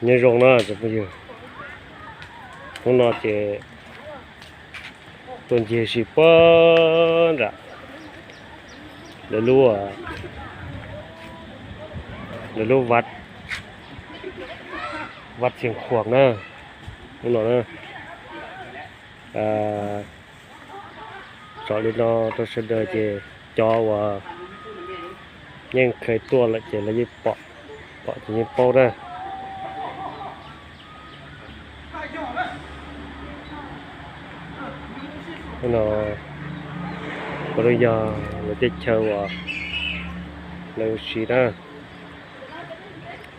Nyob zoo na cov phooj ywg, hnub no ces tuaj ncig si puag nram lawv lub, lawv lub vaj, vaj Txhiaj Khuam na, hnub no na. Tsom li no rau sawv daws ces cov uas yeej kheev tuaj lawm ces lawv yeej pom, pom ces yeej paub na. No puav leej yog lawv teb chaws uas lawv ua si na.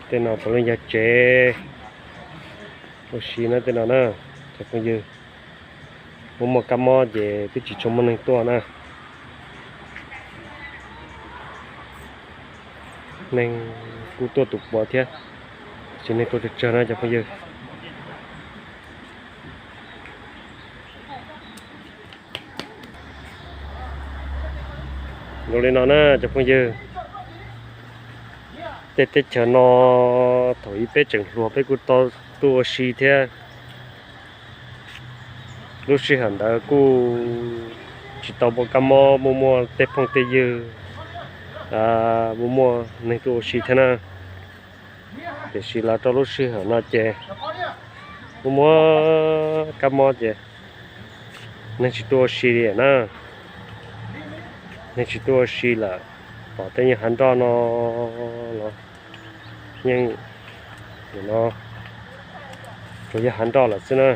Tej no puav leej yog tsev ua si na tej no na, cov phooj ywg. Muaj muaj kab mob ces twb tsis tshua muaj neeg tuaj na. Neeg kuj tuaj tus puav thiab, ces neeg tuaj tsawg tsawg na cov phooj ywg. Zoo li no na cov phooj ywg, tej teb chaws no thaum ub peb tseem hluas peb kuj tau tuaj ua si thiab. Lub sij hawm ntawd kuj tsis tau muaj kab mob, muaj muaj tej phooj tej ywg, muaj muaj neeg tuaj ua si thiab na. Tiam sis los rau lub sij hawm no ces muaj muaj kab mob ces neeg tsis tuaj ua si li na. Neeg tsis tuaj ua si lawm, pom tej nyuag hav nroj no los yeej, no tsuas yog hav nroj lawm xwb na.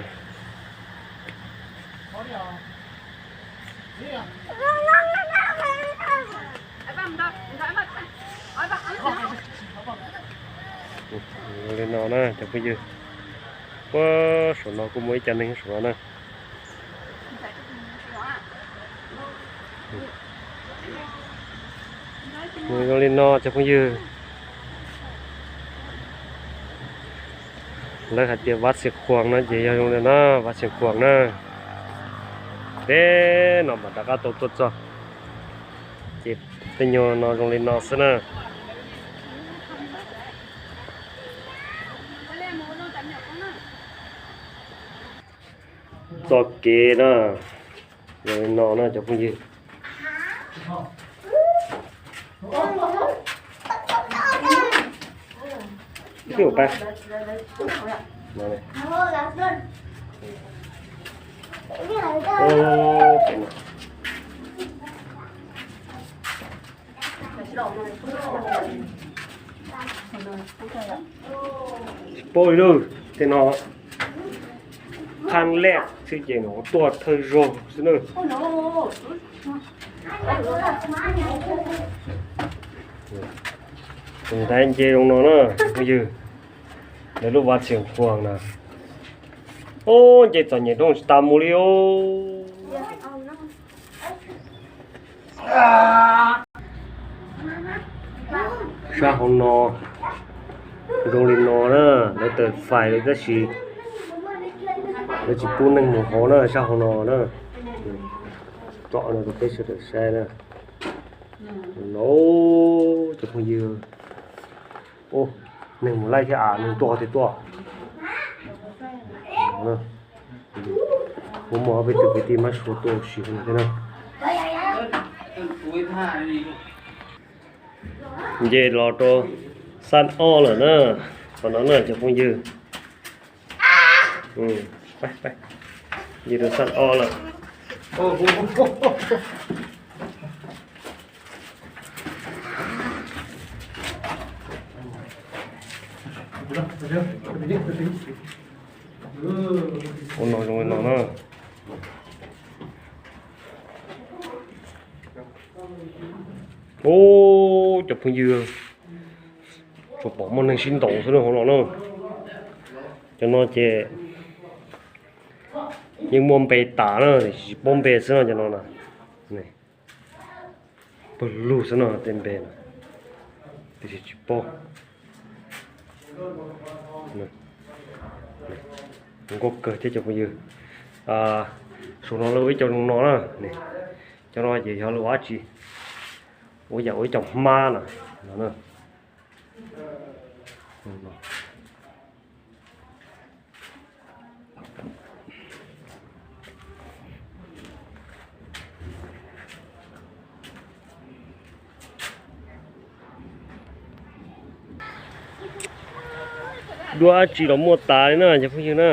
Li no na cov phooj ywg, puag saum no kuj muaj ib co neeg saum no na. Zoo li no cov phooj ywg, lawv hais tias vaj Txhiaj Khuam no ces yog zoo li no, vaj Txhiaj Khuam na. Peb no mam rov qab tau tuaj txog, ces tej nyuag no zoo li no xwb na. Txoj kev na, zoo li no na cov phooj ywg. Tsis paub li, tej no qhab lej xwb ces no tuaj thawj zaug xwb na. Tus ntaiv nce zoo no na phooj ywg, lawv lub vaj Txhiaj Khuam na. Ub, nce txom nyem rooj tsis tas mus li os. Sab hauv no zoo li no na, lawv taws fais li tab sis lawv tsis pub neeg mus hauv na, sab hauv no na. Tsom no rau peb sawv daws saib na. Lauj, cov phooj ywg, neeg mus laij thiab as, neeg tuaj thiab tuaj. Muaj muaj peb tus kwv tij mab sua tuaj ua si thiab na. Nce los rau xab ob lawm na, qhov no na cov phooj ywg. Nce rau xab ob lawm. Ua no zoo li no na. Ub, cov phooj ywg, tsuas pom muaj neeg sib ntaus xwb na hauv no na. Cov no ces yeej muaj npe tas na, tsis paub npe xwb no cov no na. Pawg lug xwb no tej npe no, tiam sis tsis paub. Nkauj kawg thiab cov phooj ywg. Saum no lawv ua ib co zoo no na. Cov no ces yog lawv ua dab tsi? Ua yam ua ib co hmab na. Dua dab tsi los muaj tas li na cov phooj ywg na.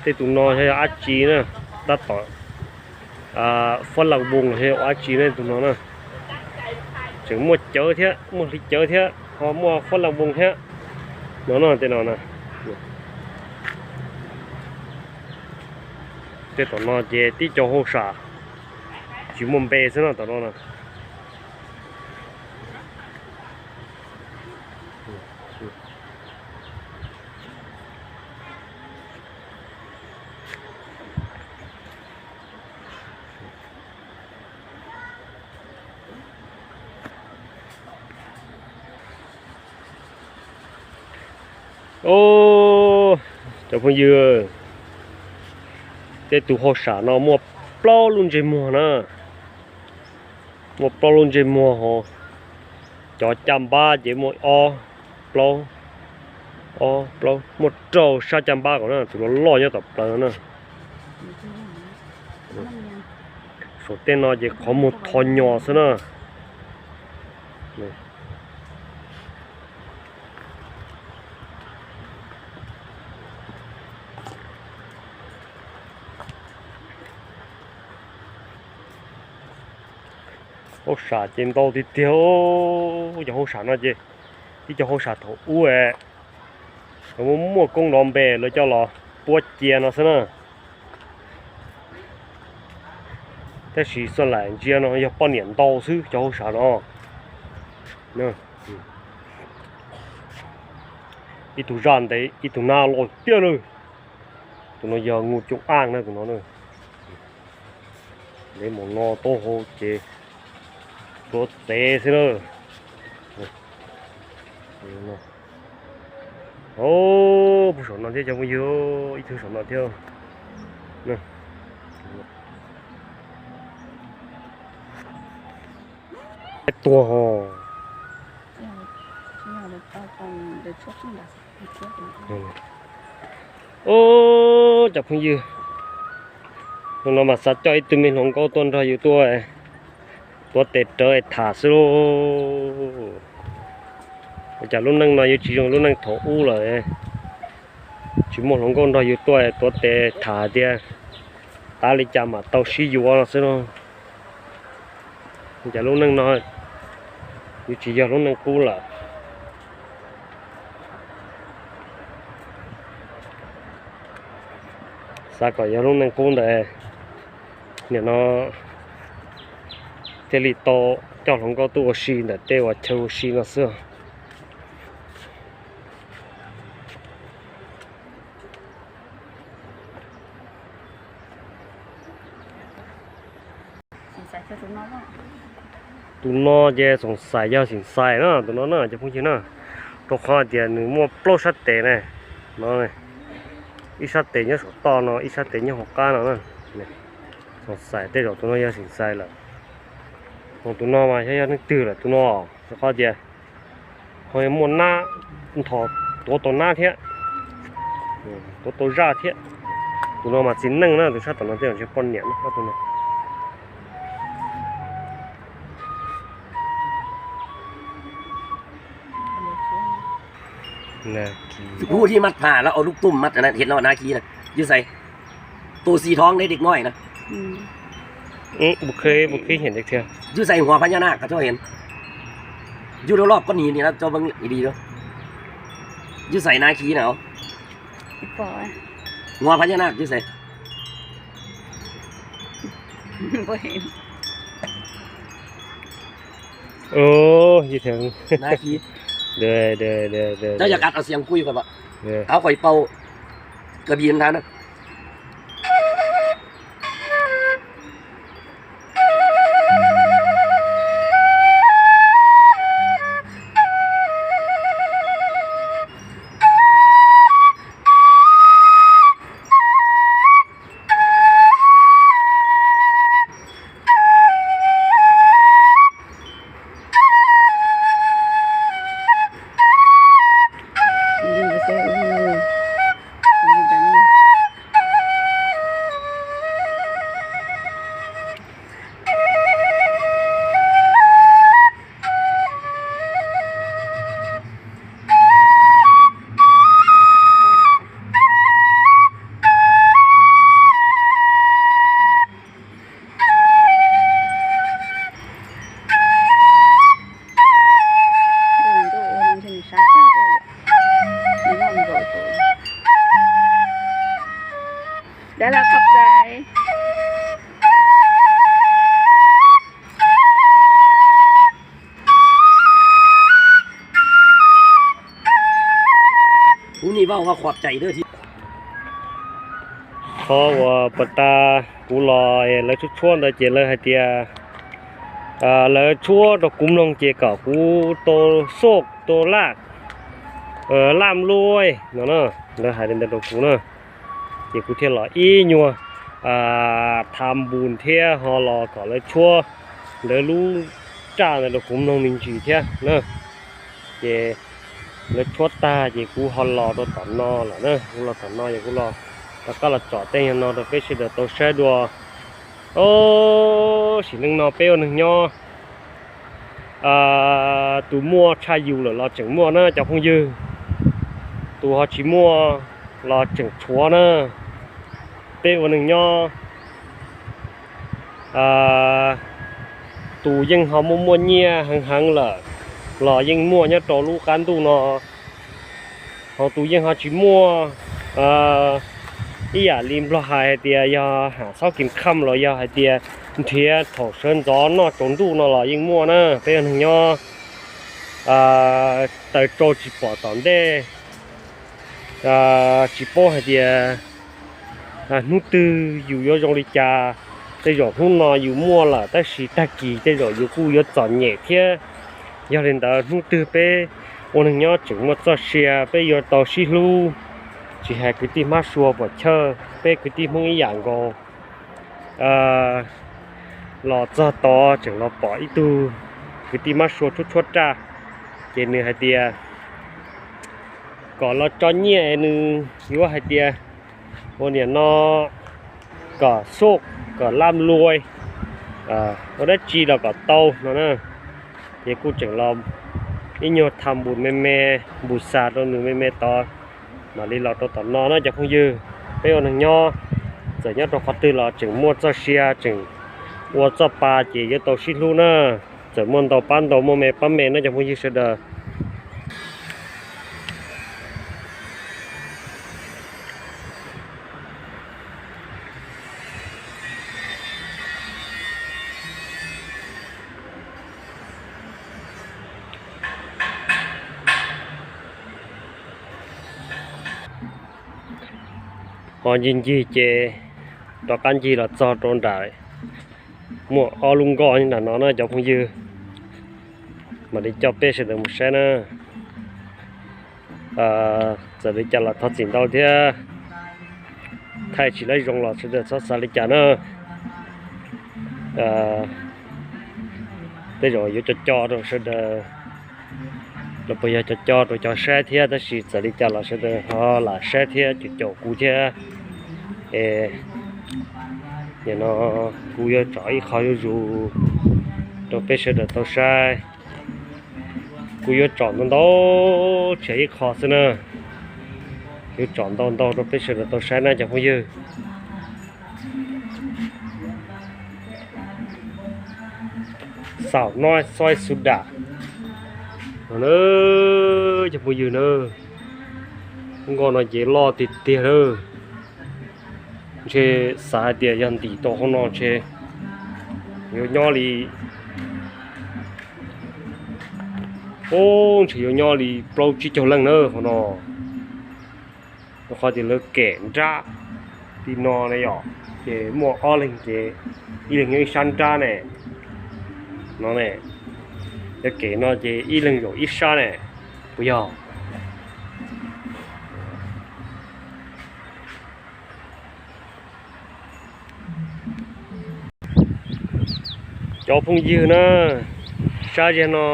Tej tus no yog dab tsi na, tab tom fab laj voos los yog dab tsi na, tus no na. Tseem muaj cawv thiab, muaj hli cawv thiab, ho muaj fab laj voos thiab. No no tej no na. Tej tom no ces tib co hauj sam tsis muaj npe xwb no tom no na. Cov phooj ywg, tej tus hauj sam no muaj plaub lub ntsej muag na. Muaj plaub lub ntsej muag ho. Cov caj npab ces muaj ob, plaub, ob, plaub, muaj rau sab caj npab kom na, tus loj loj nyob tom plaws na. Saum tej no ces qhov muag tho nyos xwb na. Hauj sam ces ntau tiag tiag. Cov hauj sam no ces tib cov hauj sam thaum ub, lawv muaj muaj koob nrov npe lawv coj los puab cia no xwb na. Tab sis xoj laim ntsia no yog poj niam ntau xwb cov hauj sam no. Ib tug zaj ntev ib tug nab loj tiag lawm. Tus no yog ngu cooj aj na tus no na. Ntev mus no taub hau ces tuav txev xwb na. Puag saum no thiab cov phooj ywg, ib tug saum no thiab. Tuag ho. Ub, cov phooj ywg, hnub no mas xav coj ib tug me hluas nkauj tuaj nrog yus tuaj tuav tes rawv tham xwb lauj. Ua cas lub neej no yuav tsis zoo lub neej thaum ub lawm. Tsis muaj hluas nkauj nrog yus tuaj tuav tes tham tias tab li cas mam tau sib yuav no xwb lauj. Ua cas lub neej no yuav tsis yog lub neej qub lawm. Xav kom yog lub neej qub ntawd, nim no thiaj li tau coj hluas nkauj tuaj ua si ntawm tej uas chaw ua si no xwb. Tus no ces xoom xais yog xeem xais na, tus no na cov phooj ywg na, rau qhov tias nws muaj plaub sab tes ne, no, ib sab tes nyob saum toj no, ib sab tes nyob hauv qab no na. Xoom xais tej zaum tus no yog xeem xais lawm. Ho tus no mas xyov yog leej twg lawm tus no, rau qhov tias ho muaj nab nthos tuav tau nab thiab, tuav tau zaj thiab. Tus no mas txiv neej na, tus sab tom no tej zaum ntshe poj niam na tus no. Hu li mab phaj lawv ua lub tum mab, hes no nab khi na, yus xais ตัวสีทองในเด็กน้อยนะ Yus xais หัวพญานาค cho hes, yus rau loj koj nis nis na, cho vaj li, yus xais nab khi na, หัวพญานาค yus xais. Ov, yus thiaj, ov, yog kam ua xiang kuj koj, koj pau koj bi ntag na. Qhov uas puag ta kuv los lawv tshuab tshuab ntawd ces lawv hais tias lawv tshuab rau kuv mloog ces kom kuv tau xoj tau laj, laj mluj no na, lawv hais li ntawd rau kuv na. Ces kuv thiaj los ib nyuag tham npus thiab ho los kom lawv tshuab lawv lub raj ntawd rau kuv mloog me ntsis thiab na. Ces lawv tshuab tag ces kuv ho los rau tom no lawm na, kuv los tom no ces kuv los rov qab los tsom tej nyuag no rau peb sawv daws tau saib dua. Sim neej no peb ua neeg nyob, tus muaj tshaj yus lawm los tseem muaj na cov phooj ywg, tus ho tsis muaj los tseem tshuav na. Peb ua neeg nyob, tus yeej ho muaj muaj nyiaj heev heev lawm los yeej muaj nyob rau lub qab ntuj no, ho tus yeej ho tsis muaj. Ib yam li Nplog hais hais tias yog ham xob kis kham los yog hais tias nrhiav thaum sawv ntxov noj tsaus ntuj no los yeej muaj na. Peb ua neeg nyob, taws tsau tsis pom tom ntej, tsis paub hais tias hnub twg yus yuav zoo li cas. Tej zaum hnub no yus muaj lawm tab sis tag kis tej zaum yus kuj yuav txom nyem thiab. Yog li ntawd hnub twg peb ua neeg nyob tseem muaj txoj sia peb yuav tau sib hlub, tsis hais kwv tij hmab sua pom chawj, peb kwv tij Hmoob ib yam nkaus. Los txog tod tseem los pom ib tug kwv tij hmab sua tshuab tshuab raj, ces nws hais tias kom los tso nyiaj es nws yuav hais tias ua niam no kom xoj kom laj mluj, ua dab tsi los kom tau no na. Ces kuj tseem los ib nyuag tham npus me me, npus xas rau nws me me tod, mam li los rau tom no na cov phooj ywg. Peb ua neeg nyob, txawm nyob rau qhov twg los tseem muaj txoj sia tseem ua txoj pa ces yuav tau sib hlub na. Txawm muaj ntau pab ntau, muaj me pab me na cov phooj ywg sawv daws. Ho ncig ncig ces rov qab ncig los txog rau nram, muaj ob lub nkoj nram no na cov phooj ywg. Mam li coj peb sawv daws mus saib na. Txawm li cas los thov txim ntau thiab, thaij tsis laib zoo los sawv daws txhob xav li cas na. Tej zaum yuav co co rau sawv daws, los puas yog co co rau cov saib thiab, tab sis txawm li cas los sawv daws ho lam saib thiab caum caum kuv thiab. Es nim no kuv yuav tsom ib qho zuj zus rau peb sawv daws tau saib. Kuv yuav tsom ntau ntau, tsis yog ib qho xwb na, yuav tsom ntau ntau rau peb sawv daws tau saib na cov phooj ywg. Xaum no xob xu dam no na cov phooj ywg na, nkoj no ces loj tiag tiag lawm. Ntshe xav hais tias yog ntim tau hauv no ntshe yuav nyob li, ub, ntshe yuav nyob li plaub tsib caug leej na hauv no. Rau qhov tias lawv kem nrab li no na yom, ces muaj ob leeg ces ib leeg nyob ib sab nrab ne. No ne, lawv kem no ces ib leeg zaum ib sab ne, puas yog? Cov phooj ywg na, sab zeg no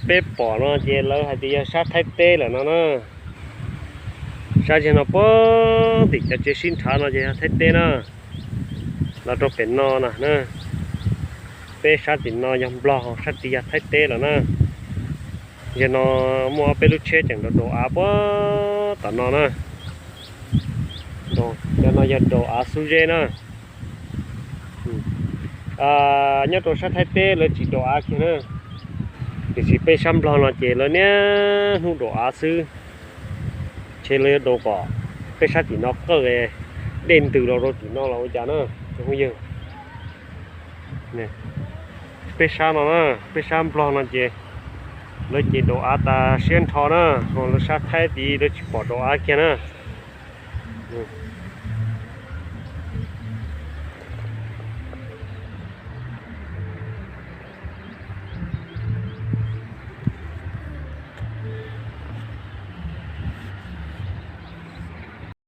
peb pom no ces lawv hais tias yog sab Thaib teb lawm no na. Sab zeg no puag tim cov tsev sib nrhav no ces yog Thaib teb na. Los rau pem no na, peb sab tim no yog Nplog, sab tid yog Thaib teb lawm na. Zeg no muaj ob peb lub tsheb tseem daus daus av puag tom no na. Cov no yog daus av xub zeb na. Nyob rau sab Thaib teb lawv tsis daus av kiag na, tiam sis peb sab Nplog no ces lawv niaj hnub daus av xwb. Ntshe lawv yuav daus kom peb sab tim no qawj, dej ntws los rau tim no los ua cas na cov phooj ywg. Peb sab no na, peb sab Nplog no ces Lawv ces daus av tas siab nrho na, ho lawv sab Thaib tid lawv tsis pom daus av kiag na.